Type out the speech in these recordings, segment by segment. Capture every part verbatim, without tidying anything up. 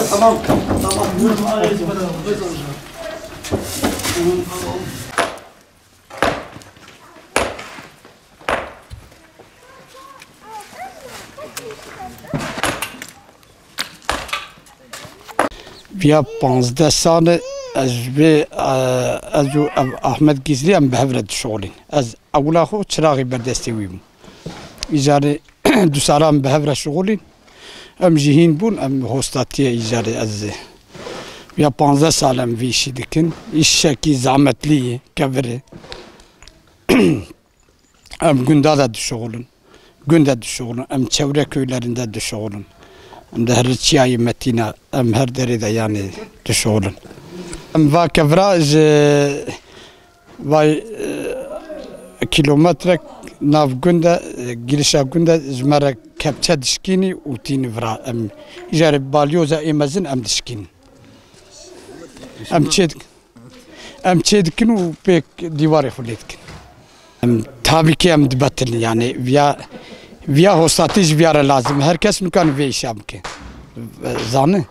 Tamam, tamam. Viya panzdeh sal e, ez ji vê, e, ez û ev Ahmet Gizlî em bi hev re dişixulîn. Ez ewila xwe çiraxî ber destê wî bûm. Îcarê du sala em bi hev re şixulîn. Em jî hîn bûn, em hostatiyê îcarê ez ê. Ya panzdeh sal em vî îşî dikin. Îşekî zehmetlî ye, kevir e. Em gunda de dişixulin. Gunda dişixulin. Em çewre köylerinde dişixulin. Em de her çiyayê Metîna, em her derê de yani dişixulin. Em va kevra ji vay, e, kilometrek nav gunda, e, girişa gunda ji me re kepçe dişkînî û tînî vira. Em îcarê balyoza ê mezin em dişkînin. Em çê dik-, em çê dikin û pêk dîwarê xwe lê dikin. Em tabî ki em dibetilin, yani viya, viya hostatî ji viya re lazim. Her kes nikane vê îşa bike. Zane.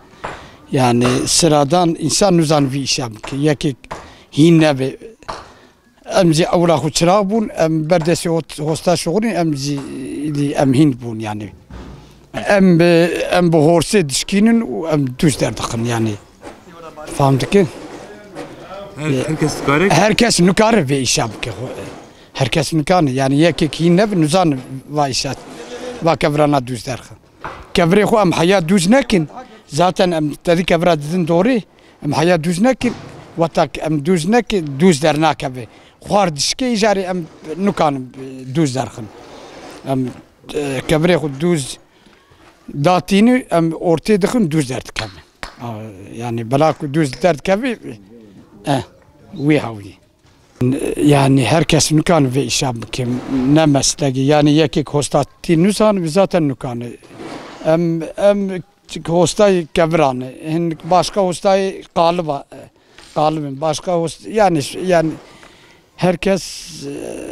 Yani sıradan insan nizan vî îşa bike. Yekek hîn nebe. Em jî ewla xwe çirax bûn, em ber destê hot-, hosta şixulîn, em jî îdî em hîn bûn yani. Em bi, em bi horsê dişkînin û em dûz derdixin yani. Fam dike? Her, her kes dikare? Her kes nikare vê îşa bike. Her kes nikane. Yani yekek hîn nebe nizan va îşa, va kevirana dûz derxin. Kevirê xwe em heya dûz nekin. Zaten em tedî kevira didin dorê. Em heya dûz nekin. Weta em dûz nekin, dûz dernakeve. Xwar dişke îcarê em nikanin, e, dûz derxin. Em, e, kevirê xwe dûz datînî, em ortê dixin, dûz derdikevin. A, yani bela ku dûz derdikevî, e, wî hewî. Yani her kes nikan vê îşa bike, ne meslekî. Yani yekek hostatî nizan, zaten nikan. Em, em hostayê keviran, hin başka hostayê qaliba, qalibin, başka host-, yani, yani her kes,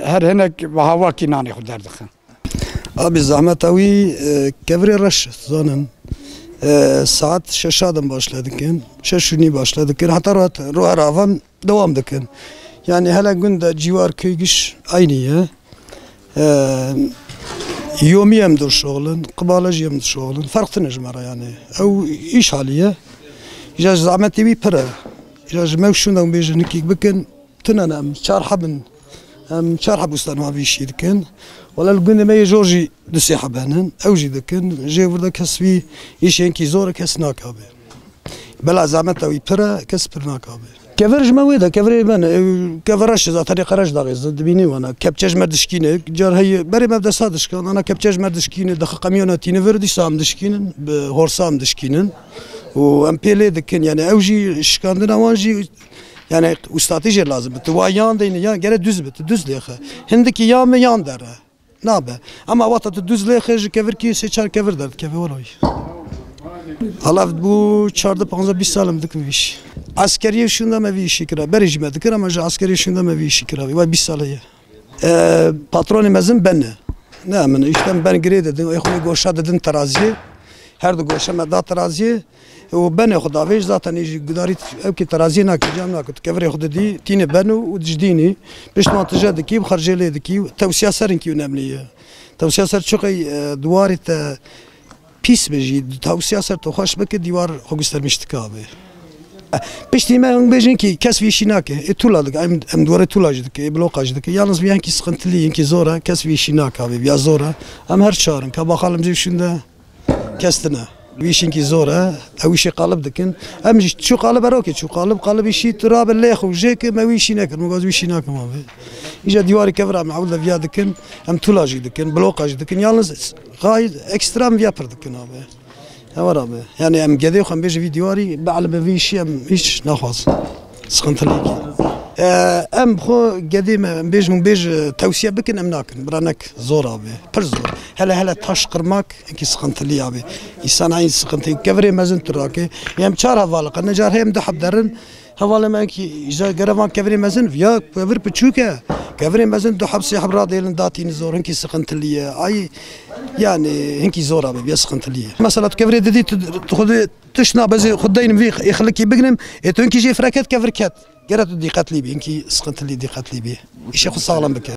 her hinek bi hawakî nanê xwe derdixin. Abi zehmeta wî, e, kevirê reş zanin. E, saet şeşa din başle dikin, şeş û nî başle dikin, heta rahat roher avan dewam dikin. Yani hele gund de cîwar köygiş aynî ye. E, yomî em dişoxlin, qibale jî em dişoxlin. Ferq tine ji me re yani. Ew îş halî ye. Îja ji zehmetê wî pir e. Îja ji me û şûnda hûn bêjin nikîk bikin. Tune ne em çar heb in. Em çar heb ustan ha vî işî dikin. Wele li gundê me yê jor jî du sê heb henin. Ew jî dikin. Jê wir de kes vî îşê hinkî zor e, kes nakabe. Bela zehmeta wî pir e, kes pir nakabe. Kevir ji me wê de, kevirê me ne. Ew kevir reş e, zaten ê qereş daxêz, dibînî wana. Kepçe ji me dişkîne. Car heye, berê me bi desta dişkan. Ana kepçe ji me dişkîne, dixe qemiyona tîne vir, dîsa em dişkînin, bi horsa em dişkînin. Û em pê lê dikin. Yani ew jî şikandina wan jî Yani, ustatî jê lazim e. Tu wa yan deyne, yan gere dûz be, tu dûz lêxe. Hindikî ya me yan dere. Nabe. Ama wata tu dûz lêxe ji kevirkî sê çar kevir derdikeve welo. Hala bû çardeh, panzdeh, bîst sal em dikin vî işî. Eskeriyê şûnda me vî işî kira. Berê jî me dikir ama ji eskeriyê şûnda me vî işî kira. Vay bîst sal heye. E, patronê mezin ben e. Ne min, işte ben girê didin, ê xwe goşa didin teraziyê. Her du goşe me da teraziyê. Û benê xwe davêj, zaten ê jî gudarî ew kê teraziyê nake, cam nake. Tu kevirê xwe didî, tîne beno û dijdînî. Piştman tije dikî, bi xercê lê dikî. Tewsiya ser hinkî önemli ye. Tewsiya ser çiqey, e, diwarî te pîs be jî, tewsiya ser tu xweş bike, dîwar xwe gustermiş dike abi. Piştî me hûn bêjin ki kes vî işî nake. Ê tûla dike, em, em dûrê tûla jî dike, ê bloqa jî dike. Yalnız vî hinkî sıkıntılı, hinkî zor e, kes vî işî nake abi, vîya zor e. Em her çar in, ka baxalım jî şûnde kes tine. Vî işinkî zor e, ew işê qalib dikin. Em jî çû qalib erokê çû qalib, qalib işî tu rabe lêx û jê ke me wî işî nekir, min goz wî işî nakim abi. Îca dîwarê kevir em ewil de vîya dikin, em tûla jî dikin, bloqa jî dikin. Yalnız gayet ekstrem vîya pir dikin abi. Hewa rabe. Yani em gedê xwe em bêjin vî dîwarî, bielime vî işî em hiç naxwazin. Sıkıntılı ki. Ee, em xwe gedê me, em bêjin, bêj, e, tewsiye bikin, em nakin. Bira nek zor abi. Pir zor. Hele hele taş kırmak, ki sıkıntılı abi. İnsan aynı sıkıntı. Kevirê mezin tu rake. Em çar hevalıq, ne car hem du heb derin. Hevalê me hinkî ji gere van kevirê mezin viya kevir piçûk e. Kevirê mezin du heb sê heb radêlin datîn zor, hinkî sıkıntılı ye. Ay, yani hinkî zor abi, viya sıkıntılı ye. Mesela tu kevirê didî, tu, tu xwedê tişt nabezê xwe deynim vî êxlikî bigrim, ê tu hinkî jê fireket kevir ket. Gere tu dîqetlî bî, hinkî sıkıntılı dîqetlî bî. Îşê xwe sağlam bike.